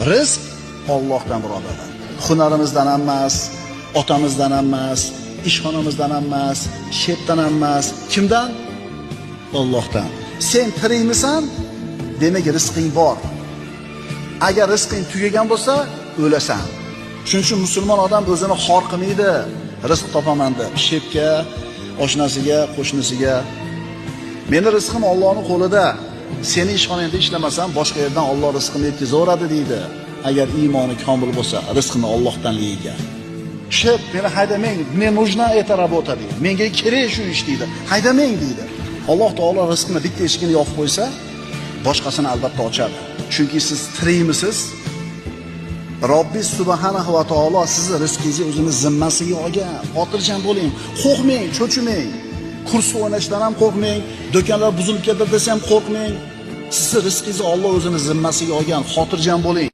Rizq Allohdan, birodarlar. Hunarimizdan ham emas, otamizdan ham emas, ishxonamizdan ham emas, shepdan ham emas. Kimdan? Allohdan. Sen tirikmisan? Demak, rizqing bor. Agar rizqing tugagan bo'lsa, o'lasan. Shuning uchun musulmon odam o'zini xor qilmaydi. Rizq topaman deb shepga, oshnasiga, qo'shnisiga. Meni rizqim Allohning qo'lida. Seni ishxonangda ishlamasam, boshqa yerdan Alloh rizqini yetkazaveradi deydi. Agar iymoni komil bo'lsa, rizqini Allohdanligiga. Shep, meni haydamang, мне нужна эта работа deydi. Menga kerak shu ish deydi. Haydamang deydi. Alloh taolo rizqini bitta eshigini yopib qo'ysa, boshqasini albatta ochadi. Chunki siz tirikmisiz? Robbi subhanahu va taolo sizni rizqingizni o'zini zimmasiga olgan. Xotirjam bo'ling, qo'rqmang, cho'chimang. Kursi o'ynashdan ham qo'rqmang, do'konlar buzilib ketadi desa ham qo'rqmang. Sizni rizqingizni Alloh o'zini zimmasiga olgan, xotirjam bo'ling.